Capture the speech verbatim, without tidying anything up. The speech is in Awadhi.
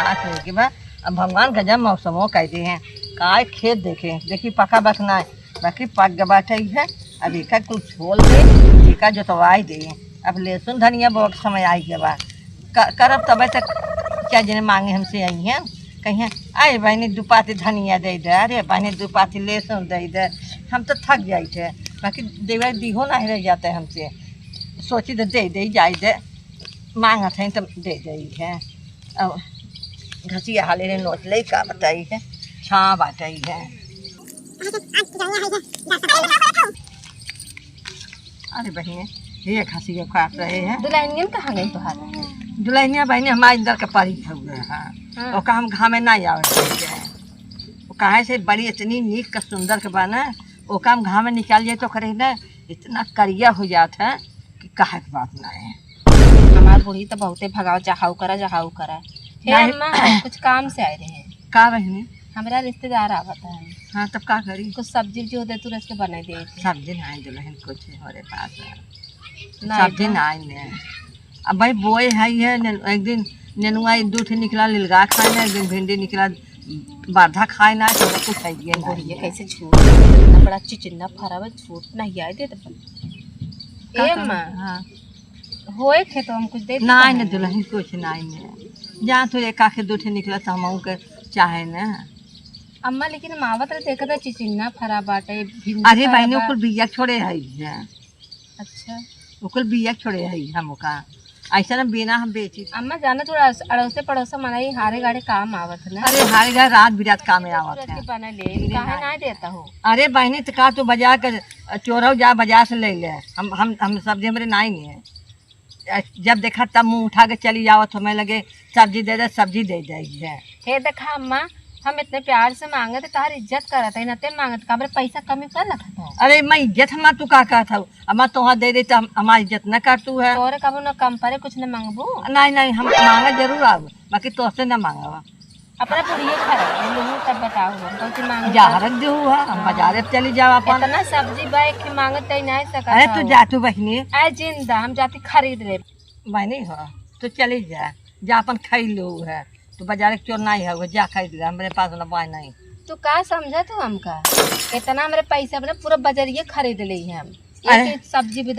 बात होई के बा। अब भगवान गजब मौसमो कइ दिहे हैं। काय खेत देखे, देखी पका बा कि नाहीं, बाकी पक गवा बाटइ है। अब एका कुल छोल दे, एका जोतवाइ दे। अब लहसुन धनिया बोए के समय आइ गवा बा। क-, करब तबे तक क्या जने माँगे हमसे अइहें, कहिहें, "अरे बहिनी, दू पाती धनिया दइ दे, अरे बहिनी, दू पाती लहसुन दइ दे।" हम तो थक जाइत है, बाकी देवे दिहो नाहीं रहि जात है हमसे। सोची तो दइ दे, जाइ दे, माँगत हैं तो दइ दे है। अब घसिया हाले रे नोच ले, का बताई है, छाँह बाटइ है। अरे बहिनी, ये घसिया काट रहे हैं। दुलहिनियन कहाँ गई तोहार? दुलहिनिया बहिनी हमारे इधर के परी हुए हैं। हाँ। ओका हम घामे नाहीं आवे देते हैं। वो काहे से बड़ी इतनी नीक का सुंदर के बा ना, ओका हम घामे निकाल जाए तो करे ना, इतना करिया हो जात है कि कहे के बात नाहीं है। हमार बूढ़ी तो बहुते भगाओ, जहाऊ करा, जहाऊ करा। हे नाहीं। अम्मा, कुछ काम से आए रहे। का बहिनी? हमरा रिश्तेदार आवत है। हाँ, तब का करी? कुछ सब्जी उब्जी होते, तुरंत के बनाई दे। सब्जी नाहीं दुलहिन, कुछ हमरे पास है। नाहीं सब्जी तो। नाहीं ने। अब भाई बोए है ये ने-, एक दिन नेनुआ एक दू ठे निकला, लिलगा खाए ना, एक दिन भिंडी निकला, बरधा खाए ना, तो कुछ है ये नाहीं बुढ़िया है। कैसे झूठ, इतना बड़ा चिचिन्ना फरा बा, झूठ नाहीं आए देत। का ए करूँ? माँ, हाँ। होए खेत हम कुछ दे देते नाहीं हैं। ने दुलहिन, कुछ नाहीं ने। जा तो एक आखे दू ठे निकला तो हम के चाहे ना। अम्मा, लेकिन हम आवत रहे, देखत रहे, चिचिन्ना फरा बाटे, भिंडी अरे फरा बहिनी, बा। ओकुल बिया छोड़े है ये। अच्छा। ओकुल बिया छोड़े है हम ओका। ऐसा ना बिना हम बेची। अम्मा, जाना थोड़ा अस-, अड़ोसे पड़ोसे मनई हारे गाड़े काम आवत ना। अरे हारे गाड़े रात बिरात काम में आवत तुरंत है। के बना ले, बिना काहे ना। ना देता हो? अरे बहिनी, तो का तू बाजार के चोरौ जा, बाजार से ले ले। हम, हम, हम सब्जी हमरे नाहीं है। जब देखा तब मुँह उठा के चली आवत, हमें लगे सब्जी दे दे, सब्जी दे दे है। हे देखा अम्मा, हम इतने प्यार से माँगत, तोहार इज्जत करत है, ना ते माँगत, का हमरे पैसा कमी कर रखत हो? अरे मैं इज्जत हमार तू का कहत हो? अम्मा तोहार दे दे तो हम, हमार इज्जत न कर तू है। तोरे कबो न कम परे, कुछ न माँगबू? नाहीं, नाहीं, हम माँगा जरूर आब, बाकी तोहसे न माँगब। अपना बुढ़िया खड़ा है, लूहू तब बताओ, हम कौन सी माँगब? जहरत जो हुआ, हम हाँ। बाजारे चली जाओ अपन। इतना सब्जी बा, एक ठे माँगत तई नाहीं सकत अरे तू हो। जा तू बहिनी। अरे जिंदा, हम जाती खरीद ले। बहिनी हो, तू चली जा, जा अपन खाई लो है। तू बाजारे के चोर नाहीं है, वो जा खरीद ले, हमरे पास ना बाय नाहीं। तू का समझत हो हमका? इतना हमरे पैसा अपने पूरा बजरिया खरीद ले हम। अरे। एक एक सब्जी भी